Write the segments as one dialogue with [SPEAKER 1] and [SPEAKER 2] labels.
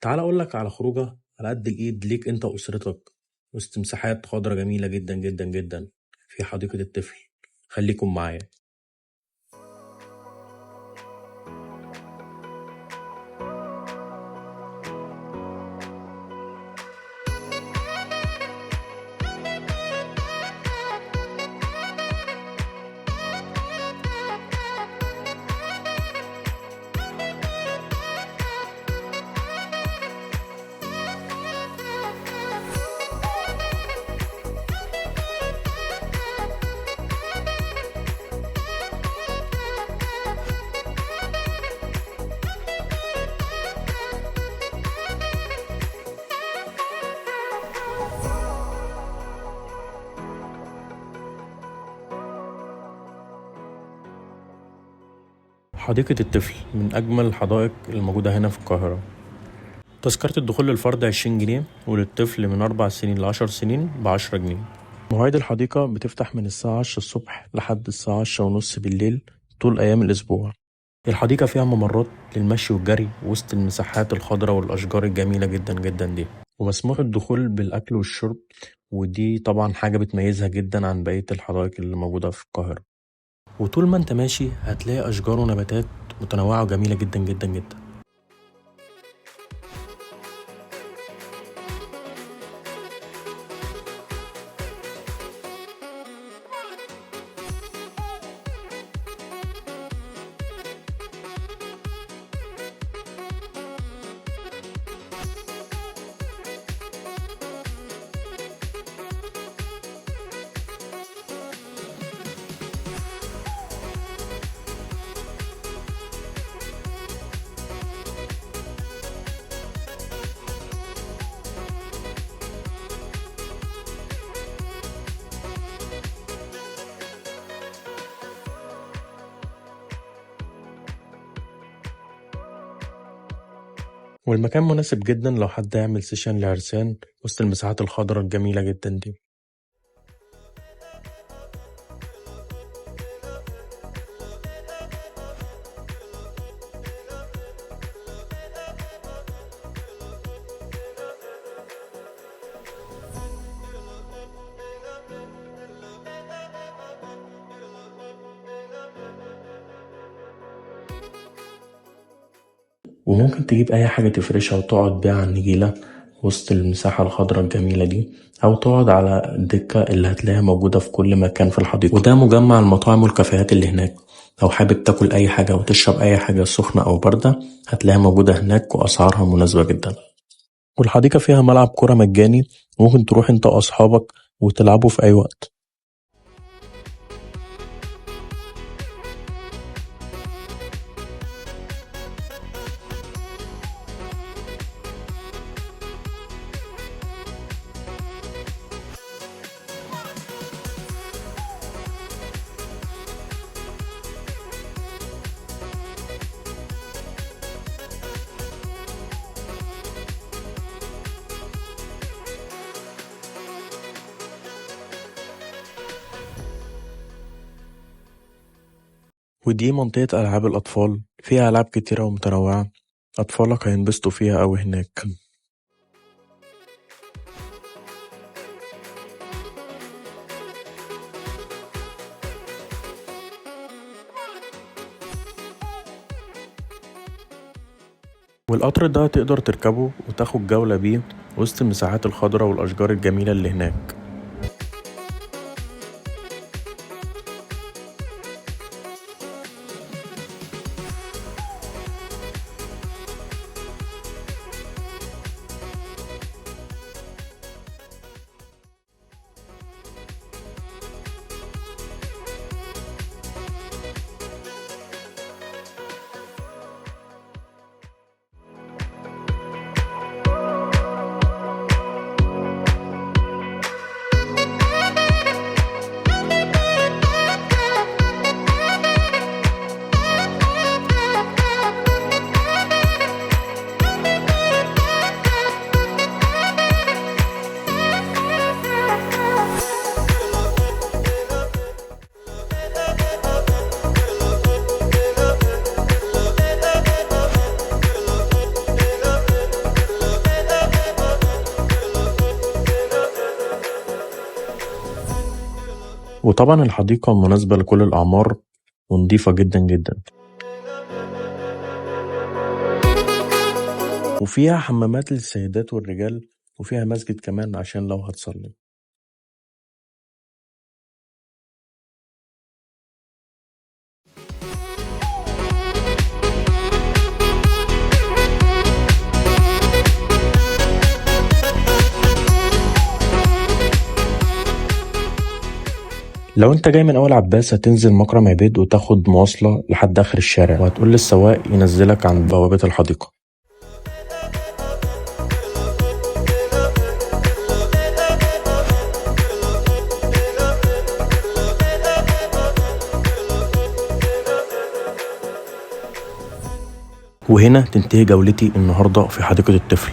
[SPEAKER 1] تعال أقولك على خروجة على قد الإيد ليك أنت وأسرتك، وسط مساحات خضرة جميلة جدا جدا جدا في حديقة الطفل. خليكم معايا. حديقة الطفل من أجمل الحدائق الموجودة هنا في القاهرة. تذكرة الدخول للفرد 20 جنيه، وللطفل من 4 سنين ل10 سنين ب10 جنيه. مواعيد الحديقة بتفتح من الساعة 10 الصبح لحد الساعة 10:30 بالليل طول أيام الأسبوع. الحديقة فيها ممرات للمشي والجري وسط المساحات الخضراء والأشجار الجميلة جدا جدا دي، ومسموح الدخول بالأكل والشرب، ودي طبعا حاجة بتميزها جدا عن بقية الحدائق اللي موجودة في القاهرة. وطول ما انت ماشي هتلاقي أشجار ونباتات متنوعة وجميلة جدا جدا جدا. والمكان مناسب جدا لو حد يعمل session لعرسان وسط المساحات الخضراء الجميلة جدا دي. وممكن تجيب أي حاجة تفرشها وتقعد بيها على النجيلة وسط المساحة الخضراء الجميلة دي، أو تقعد على الدكة اللي هتلاقيها موجودة في كل مكان في الحديقة. وده مجمع المطاعم والكافيهات اللي هناك، لو حابب تاكل أي حاجة وتشرب أي حاجة سخنة أو باردة هتلاقيها موجودة هناك وأسعارها مناسبة جدا. والحديقة فيها ملعب كرة مجاني، ممكن تروح انت وأصحابك وتلعبوا في أي وقت. ودي منطقة ألعاب الأطفال، فيها ألعاب كتيرة ومتنوعة، أطفالك هينبسطوا فيها أوي هناك. والقطر ده تقدر تركبه وتاخد جولة بيه وسط المساحات الخضراء والأشجار الجميلة اللي هناك. وطبعا الحديقة مناسبة لكل الأعمار ونضيفة جدا جدا، وفيها حمامات للسيدات والرجال، وفيها مسجد كمان عشان لو هتصلي. لو انت جاي من اول عباس هتنزل مكرم عبيد وتاخد مواصلة لحد اخر الشارع، وهتقول للسواق ينزلك عند بوابة الحديقة. وهنا تنتهي جولتي النهاردة في حديقة الطفل.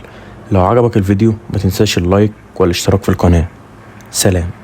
[SPEAKER 1] لو عجبك الفيديو ما تنساش اللايك والاشتراك في القناة. سلام.